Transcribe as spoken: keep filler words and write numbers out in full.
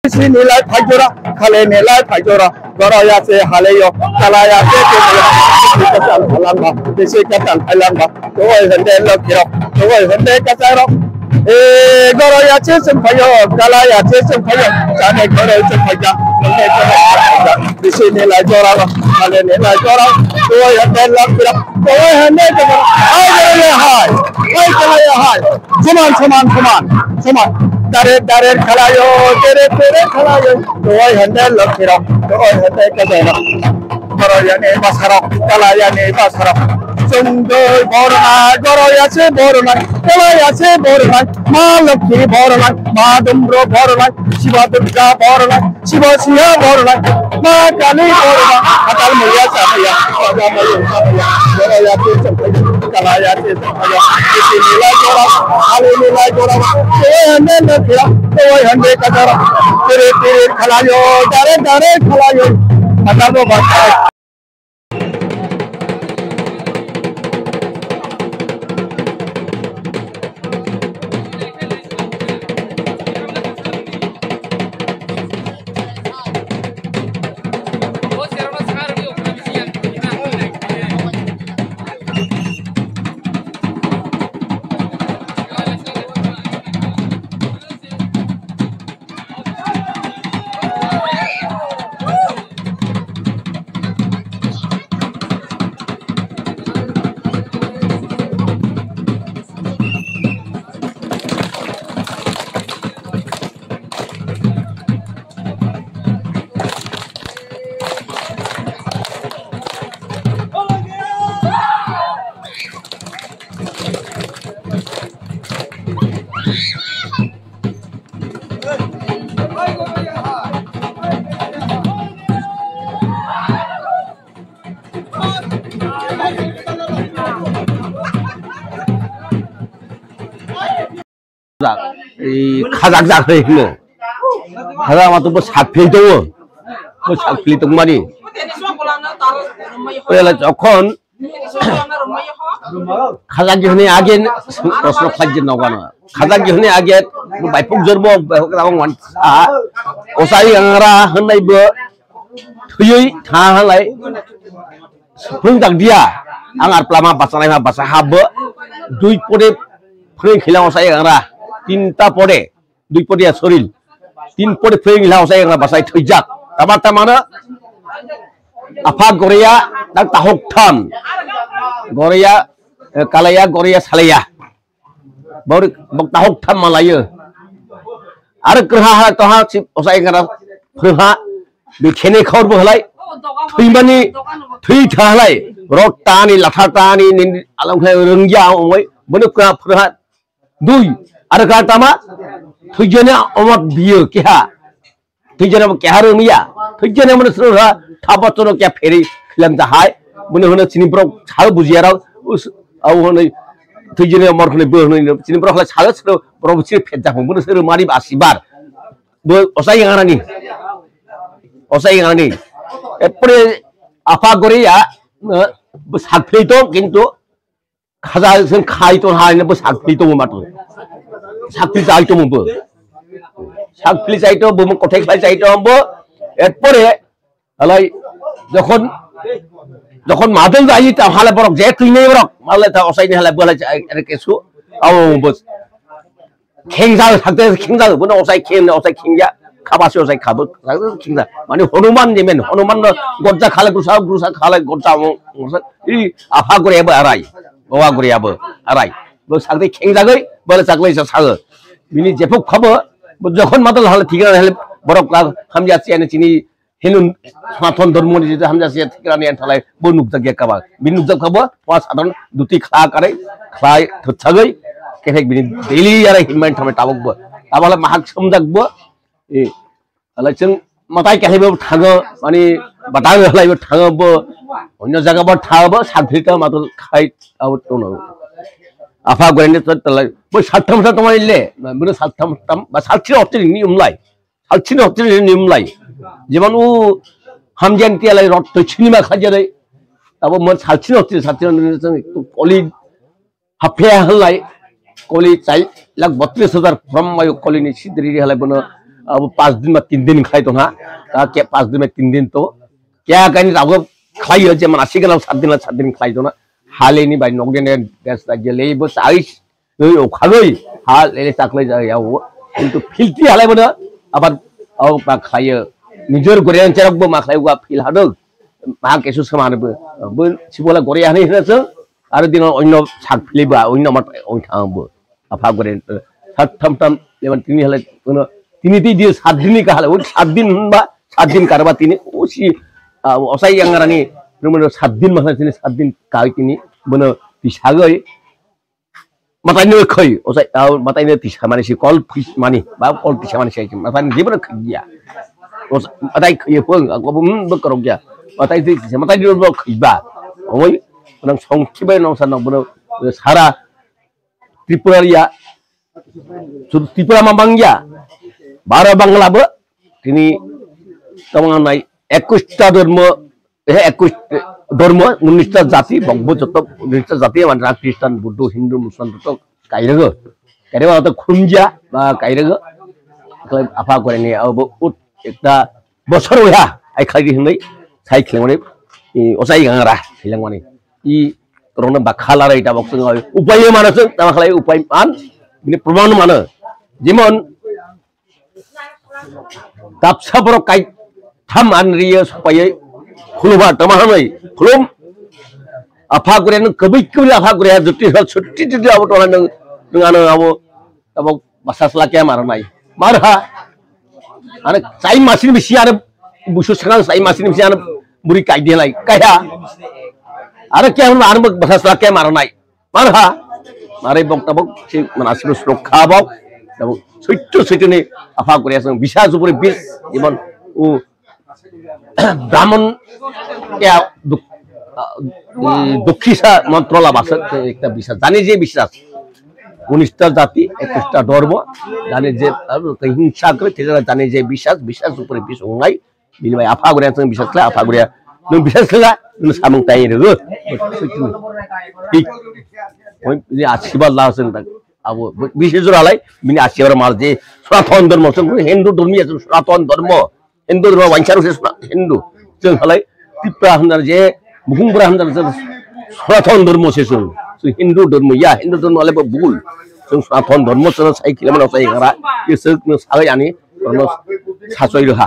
Bisi ni lai phai jora, khale ni lai phai jora, goro ya se hale yo, kala ya se ke yo, bisi ka tan phalang ba, bisi ka tan phalang ba, towai hande lo kiro, towai hande ka taro. E goro ya se sum phayo, kala ya se sum phayo, kane goro sum phaya, nonde goro sum phaya, bisi ni lai jora ba, khale ni lai jora, towai hande lo kiro, towai hande ka taro. Ai goro ya hai, ai kala ya hai. Soman, soman, soman, soman. Darer, darer khalayo, dere, dere khalayo. Towai hande lokhirok, towai hande kajairok. Goroyani basarok, kalayani basarok. Chwngdoi borna, goroya se borna, kalaya se borna. Ma Lokhi borna, Ma Dumbro borna, Shiba Durga borna. Sibo siya borna, ma kali borna, atal muya samaya, raja mayu samaya, boraya tu samaya, kalaya tu samaya, isi nilai jora, ali nilai jora, towai hande na kira, towai hande kajara, tiri tiri khalayo, dare dare khalayo, atal bo batai. Khajak jak hai hino. Khajak ma to bo sak philwi tongo. Bo sak philwi tongmani. Oya la jokhon khajak jihni age proshno khlai je nogano. Khajak jihni age bo baipuk jorbo baipuk tabang wan sa. Osai angra hwnai bo thwiwi tha halai. Phung tak dia. Ang ar plama basa lai ma basa habo. Dui pore phung khila osai angra. Tinta pore. Dui pore ya soril. Tin pore phung khila osai angra basai thwijak. Tama tama na. Apha Goria tak tahok tham. Goria, eh, Kalaya Goria Salaya. Bor bok tahok tham malayo. Ar krha ha to ha si osai ngara phra. Bi khene khor bo halai. Thui mani thui tha halai. Rot tani latha tani nin along hai rengya ongoi. Bono krha phra. Dui. Ar krha tama. Thui jene omot biyo keha. Twijana bo keha rwngya. Twijana mano sro ha thapa tono kya pheri khilam ta hai. Bune hono chini borok sao bujiya rok. Us au hono twijana mor hono bo hono chini borok hala sao sro borok chini phet jak hono sro mari ba asibar. Bo osai yang ani. Osai yang ani. Epre apa gori ya. Bo sakphri to kintu Khaja sen khai ton hai ne bo sakphli tongo mato. Sakphli chai tongo bo. Sakphli chai tongo bo, kothai khlai chai tongo bo. Erpore alai jokhon, jokhon madol jai ta hale borok je twi nei borok. Malai ta osai ni hale bo lai chai ere kesu. Abo bo. Khengja sakte khengja bono osai kheng osai khengya khabasi osai khabo khengja mane Hanuman jemen Hanuman no gorja khale grusa grusa khale gorja mo i apha gore bo arai bawa gore abo arai bo sakte khengja goi bole chaklai sa sago bini jepok khabo bo jokhon madal hale thikra hale borok ka hamja chene chini Hindu Sanatan Dharmoni jete hamja se thikrani anthalai bo nukjak ya kaba. Bini nukjak kaba, wa sadharan duti khla kare, khlai thutsagoi, kethek bini daily yara hinmai thamai tabok bo. Tabala mahak somjak bo, e, alai chwng matai kethai bo thango, mani batang halai bo thango bo, onyo jaga bo thango bo, sakthita matul khai abo tono. Apha gorende to talai, bo satham sa tomai le, bo satham tam, ba sathi otri ni umlai. Salchini hotini nimlai. Jeman u hamjan tialai rot to chini ma khajarai. Abo mon salchini hotini salchini hotini to koli hapya halai. Koli chai lakh botris hajar from mayo koli ni sidri halai bono. abo pas din ba tin din khlai tongha. Ta ke pas din ba tin din to. Kya kaini abo khlai je mana signal sat din sat din khlai tongha. Haleni bai nokdene des ta gele bo sai. Oi, o khagoi, ha, lele chaklai ja ya o. Kintu filti halai bono, abar, o ba khlaiyo. Nijor gorean cherok bo ma khlai wa fil hadok. Ma kesu samane bo. Bo sibola gore hane hina se. Aro dino onno sak fili ba, onno mat on thang bo. Apha gore, sat tham tham, leban tini halai, ono, tini ti di sat din ka halai, o sat din ba, sat din karba tini, o si, ah, osai yang rani, rumano sat din ma tini, sat din kai tini, bono tisagoi. Matai no khoi, o sai, ah, matai no tisa mani si kol phis mani, ba kol tisa mani si, matai no jibra khoi ya. O sai, matai khoi pung, aku pun bekerok ya. Matai ti tisa, matai no khoi ba. Oi, nang song kibai nang sa nang bono sara Tripura ya. Sur Tripura ma bang ya. Bara Bangla bo, tini tamang nai, ekush ta dormo, eh, ekush dormo, unnish ta jati, bokbo joto unnish ta jati, mane Christian, Buddho, Hindu, Muslim joto kairego. Kairego to khumja, ba kairego. Khlai apha gore ni, abo ut ekta bosor oya, ai khlai di hinai, sai khlai mane, i osai gangra, hilang mane. I korona bakhala rai ta bok sung, upai mana sung, tama khlai upai man, bini proman mana. Jimon, Tapsa borok kai tham an riyo sopai khuluba tama hanoi khulum. Apha gure no kebui kebui apha gure juti hal suti juti abo tona nung nung ano abo abo basas la kya mar nai. Mar ha. Ane chai masin bisi ane busu sangang chai masin bisi ane buri kai dia lai. Kaya. Are kya ane basas la kya mar nai. Marha, marai bok tabok, si mana siru surok kha bok, tabok, suitu suitu ni apha guriya sang, bisa juburi bis, jibon, u, Brahman, ya, duk-, ah, i, dukkisa mantrola basa, ekta bisa, jani je bisas, unista jati, ekusta dormo, jani je, ah, hingsa kre, thejana jani je bisas, bisa juburi bis onglai, Bini bai apha guriya chwng bisas khlai, apha guriya. Nwng bisas khlai, nwng samung tai rwgo. Thik. Oi, bini asirbad la chwng tak. Abo, bini jora lai, bini asirbad mal je, Sanatan dharma chwng, Hindu dharma ya chwng, Sanatan dharma. Hindu dharma wansar se Hindu. Chwng halai, Tipra hamdar je, Mukhung bura hamdar je, Sanatan dharma se chwng. Chwng Hindu dharma ya, Hindu dharma lai bo bul. Chwng Sanatan dharma chwng sai kilometer sai gara. Ye chwng nwng sagai ani, dharma sachoi rwha.